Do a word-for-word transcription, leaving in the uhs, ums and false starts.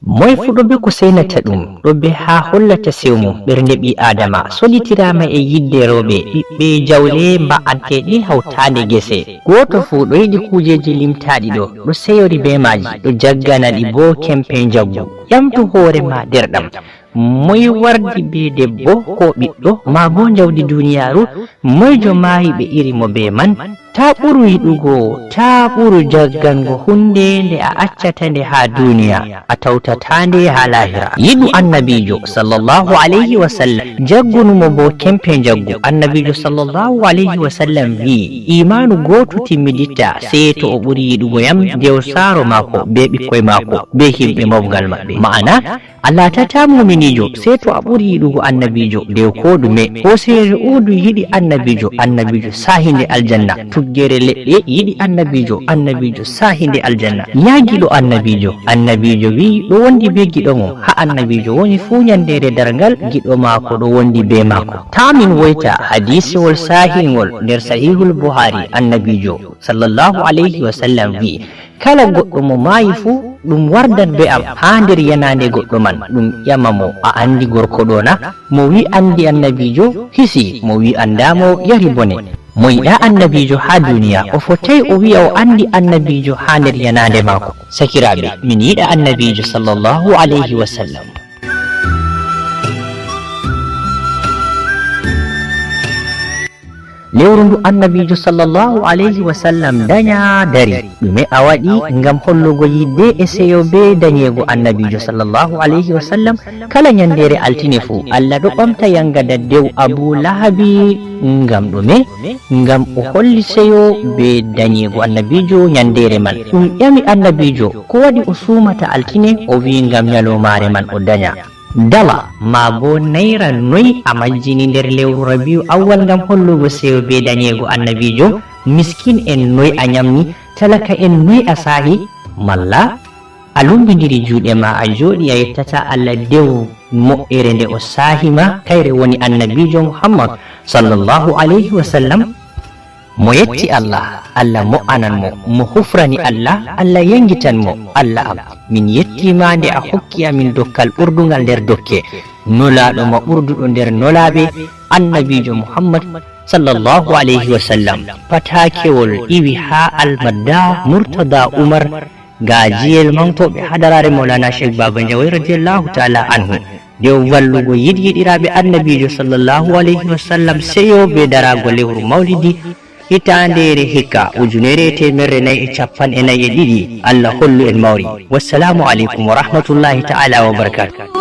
Moy fuu ɗo be ko seynata ɗum, ɗo be haa hollata sew mum. Ɓernde ɓii-aadama solitiraama e yiɗde rewɓe, ɓiɓɓe jawle mba'anteeɗe hawtaade gese. Gooto fuu ɗo yiɗi kuujeeji limtaaɗi ɗo, ɗo seyori bee maaji, ɗo jaggana ɗi boo kempe njaggu. Ƴamtu hoore ma, deerɗam. Moy wardi bee debbo koo ɓiɗɗo, maa boo njawdi duniyaaru? Moyjo maayi ɓe iri mo bee man? Taa ɓuru yiɗugo, taa ɓuru jaggango huunde nde a accata nde haa duniya, a tawtataa nde haa laahira. Yiɗu Annabiijo, sallallahu alayhi wa sallam, jaggunu mo boo kempe njaggu. Annabiijo, sallallahu alayhi wa sallam, wi'i, iimaanu gooto timmidittaa, sey to o ɓuri yiɗugo yam, dew saaro maako, bee ɓikkoy maako, bee yimɓe mooɓgal maɓɓe. Ma'ana, a laatataa muuminiijo, sey to a ɓuri yiɗugo Annabiijo, dew koo ɗume. Hooseere Uhudu yiɗi Annabiijo, Annabiijo saahi nde aljanna. Tuggere leɗɗe yiɗi Annabiijo, Annabiijo saahi nde aljanna. Yaa giɗo Annabiijo, Annabiijo wi'i, ɗo wondi bee giɗo mum. Haa Annabiijo woni fuu, nyanndeere darngal, giɗo maako ɗo wondi bee maako. Taa min woyta hadiisewol saahingol nder Sahihul Buhaari, Annabiijo, sallallahu alayhi wa sallam, wi'i, kala goɗɗo mo maayi fuu, ɗum wardan bee am haa nder yanaande goɗɗo man. Ɗum ƴama mo, a anndi gorko ɗo na? Mo wi'i, anndi Annabiijo, hisi. Mo wi'i, anndaa mo, yari bone. Mo yiɗaa Annabiijo haa duniya, o fotaay o wi'a o anndi Annabiijo haa nder yanaande maako. Sakiraaɓe, min yiɗa Annabiijo, sallallahu alayhi wa sallam. Lewru ndu Annabiijo, sallallahu alayhi wa sallam, danya dari. Ɗume a waɗi ngam hollugo yiɗde e seyo bee danyeego Annabiijo, sallallahu alayhi wa sallam? Kala nyanndeere altine fuu, Allah ɗo ɓamta yangada dew Abu Lahabi. Ngam ɗume? Ngam o holli seyo bee danyeego Annabiijo nyanndeere man. Ɗum ƴami Annabiijo ko waɗi o suumata altine, o wi'i ngam nyaloomaare man o danya. Dala, maa boo nayra, noy a majjini nder lewru Rabiu Awwal ngam hollugo seyo bee danyeego Annabiijo? Miskin en, noy a nyamni? Talaka en, noy a saahi? Malla a lumbindiri juuɗe ma, a jooɗi, a yettataa Allah dew mo'ere nde o saahi ma, kayre woni Annabiijo Muhammad, sallallahu alayhi wa sallam? Mo yetti Allah, Allah mo'anan mo. Mo hufrani Allah, Allah yangitan mo. Allah am, min yetti ma nde a hokki amin dokkal ɓurduŋgal nder dokke, nulaaɗo ma ɓurduɗo nder nulaaɓe, Annabiijo Muhammad, sallallahu alayhi wa sallam. Pataakewol iwi haa Almadda Murtada Umar, gaajiyel maŋgtooɓe hadaraare Mawlana Sheikh Baba Njaway, radiyallahu ta'ala anhu. Nde o wallugo yiɗ-, yiɗiraaɓe Annabiijo, sallallahu alayhi wa sallam, seyo bee daraago lewru Mawlidi, hitaandeere hikka, ujunere e teemerre nayi e cappanɗe nayi e ɗiɗi. Allah hollu en mawri. Wassalaamu aleykum wa rahmatullahi ta'ala wa barakaatuh.